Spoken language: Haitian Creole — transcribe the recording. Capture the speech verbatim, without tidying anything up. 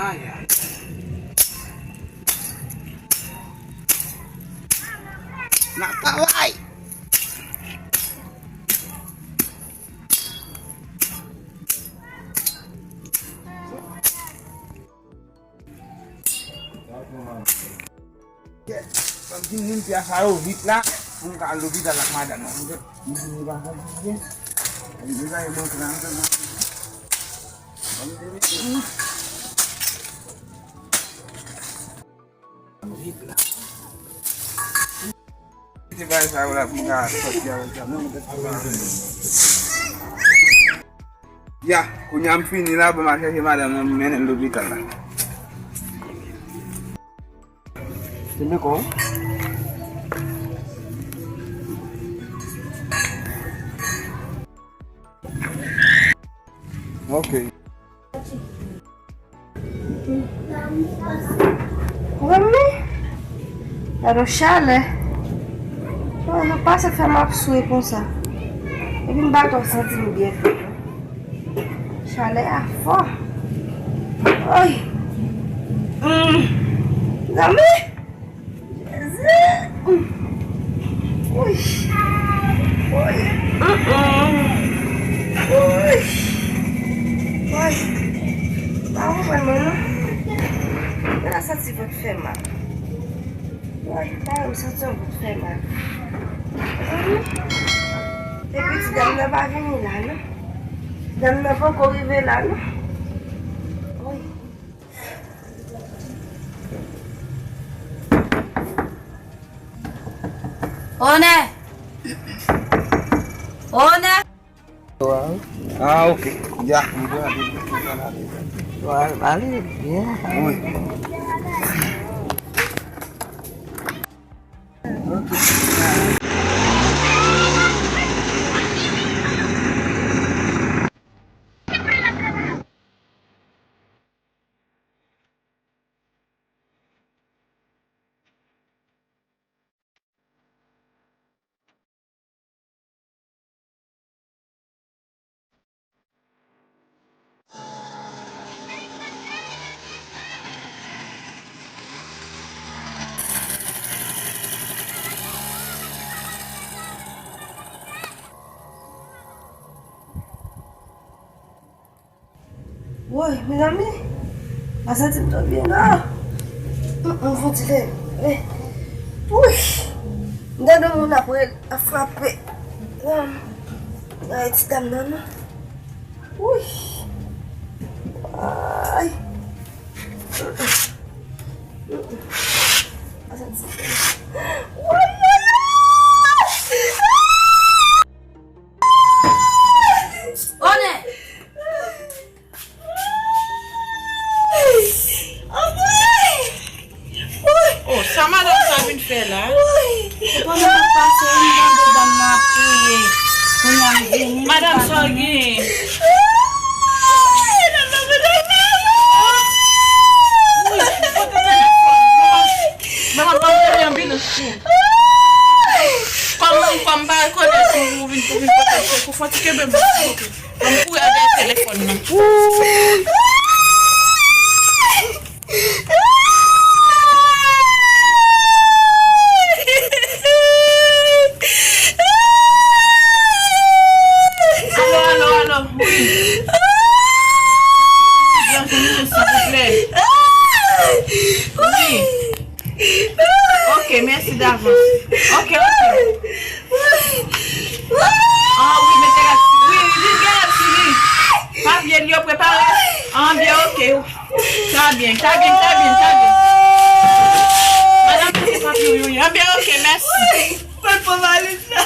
Ay, ay. N ap travay! Yes. Fò m fin netwaye sa yo vit la, pou m ka al lopital ak madanm nan. M fin netwaye sa yo vit. M deja montre ansanm. Fò m te mete. Vit la. Kite bagay sa yo la pou m ka sòti avèk sa. Non, mwen te travay. Ya, kounye a m fini la, bon, m al chèche madanm nan, m mennen l lopital la. Kenbe kò w. Ok. Granmi, gade yon chalè. Oh, nou pase fè m ap swe konsa. Epi m pa twò santi m byen fèt non. Chalè a fò. Oy. Mm. Granmi. Jezi! Wi! Wi! Wi! Wi! Pa konprann mwen non. Mwen la santi vant fè mal. Wi, pa yon santi yon vant fè mal. Epi ti dam nan pa vini la non. Ti dam nan poko rive la non. Wi. Onè! Onè! Ah, ok. Ya. Wa, ale byen. Wi. Ok. Woy, mezanmi, m pa santi m twò byen non. Mm, mm, fon ti leve. Woy, m tande moun ap rele, ap frape. Ay, ti dam nan non. Woy. Ay. Mm, mm. M pa santi m byen. Woy, woy, woy. Onè! Oh, sa madanm sa vin fè la? Pandan m ap pase, m tande dam nan ap kriye. Kounye a m vini, m pase. Madanm sa w gen? Wi, pote telefòn. Manman, manman, ban m rele anbilans pou ou. Kòm, kòm m pa rekonèt ou, ou vin, ou vin pote sekou, fò ti kenbe m, ok. Ban m kouri al dèyè telefòn nan. Alo, alo, alo. Wi. Jan Jimmy, silvouplè. Wi. Ok, mèsi davans. Ok, ok. Ah, wi, mete la. Wi, wi, vin gen la, Jimmy. Papye l yo prepare. Ah, byen, ok. Sa byen, sa byen, sa byen, sa byen. Madanm, se papye w yo ye. Ah, byen, ok, mèsi. Mwen pran valiz la.